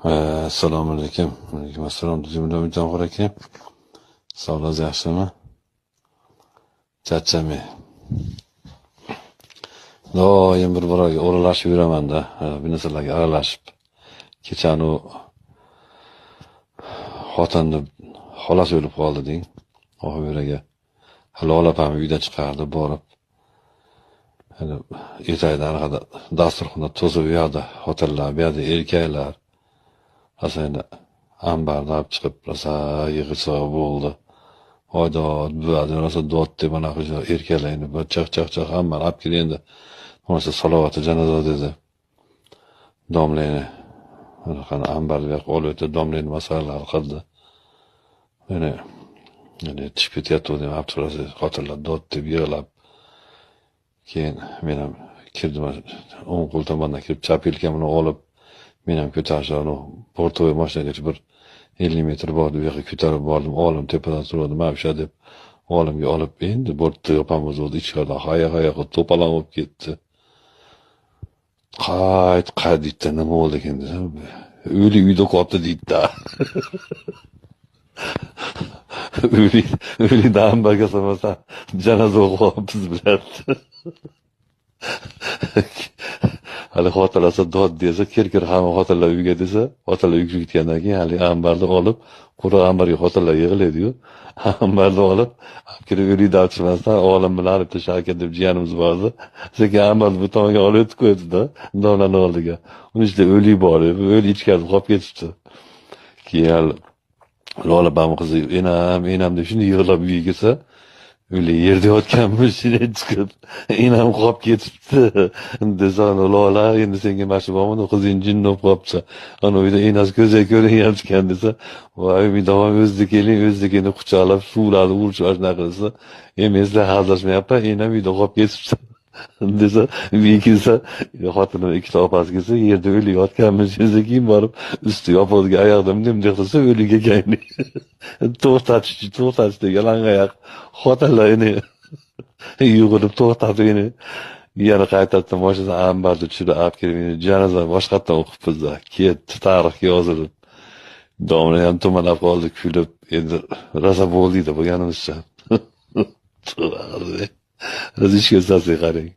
Assalomu alaykum. Alaykum assalom. Tuzukmi, Umidjon aka? Sog'ligingiz yaxshimi? Charchamang. Doim bir-biriga o'ralashib yuraman-da, bir narsalarga aralashib. Kechani u xotinni xolasi o'lib qoldi deng. Oxiraga Lola opam uydan chiqardi, borib. Hani ertagidan anaqada dasturxonda to'sib u yoqda xotinlar, bu yoqda erkaklar. Rosa endi ambarni olib chiqib, rosa yig'i bo'ldi. Voy dod, buva deb rosa dod deb anaqa erkaklar endi bir chaq chaq chaq hammani olib kel endi. Bo'lmasa salovati janoza dedi. Domlani anaqani ambarni bu yoqqa olib o'tdi, domlani masalalarini qildi. Meni endi tushib ketyapti deb olib xotinlar dod deb yig'lab. Keyin men ham kirdim, o'ng qo'l tomondan kirib, chap yelkamni olib, men ham ko'tarishib, bortovoy mashinagacha bir 50 metr bordi, u yoqqa ko'tarib bordim, olim tepadan turadi, mana o'sha deb olimga olib, endi bortda yopamiz bo'ldi, ichkaridan haya haya qilib to'polon bo'lib ketdi. Qayt, qayt deydi, nima bo'ldi ekan desam, o'lik uyda qolibdi deydi. O'lik, o'likni ambarga solmasdan janoza o'qiyapmiz biladi. Hali xotinlar dod desa, kir kir hamma xotinlar uyga desa, xotinlar uyga ketgandan keyin hali ambarni olib, quruq ambarga xotinlar yig'iladi-yu, ambarni olib, olib kirib o'likni olib chiqmasdan olim bilan bitta Shavkat deb jiyanimiz bordi. Sekin ambarni bu tomonga olib o'tib qo'ydi-da, domlani oldiga. Uni ichida o'lik bor, o'lik ichkarida qolib ketibdi. Keyin Lola opam qizi enam, enam deb shunday yig'lab uyga kelsa, o'lik yerda yotganmish, shunday chiqib, enam qolib ketibdi. Desa, Lola, endi senga mana shu bormi, qizing jinni bo'lib qolibdi. Ana uyda enasi ko'ziga ko'rinyapti ekan desa, voy, davom o'zida keling, o'zidakini quchoqlab, suvlarni urishib shunaqa qilsa, men sizlar hazillashmayapman, enam uyda qolib ketibdi. Desa, uyga kelsa, xotinim ikkita opasi kelsa, yerda o'lik yotganmish desa, keyin borib usti yopilgan oyoqda bunday bunday qilsa, o'lik ekan. To'xtatish, to'xtatish degan yalangoyoq xotinlar endi yugurib to'xtatib endi yana qaytadan mashinadan ambarni tushirib olib kelib endi janoza boshqatdan o'qibmiz-da. Ketdi tarixga yozilib. Domla ham tumanlab qoldi kulib, endi rosa bo'ldi-da bo'lganimizcha. O'zi ishga qarang.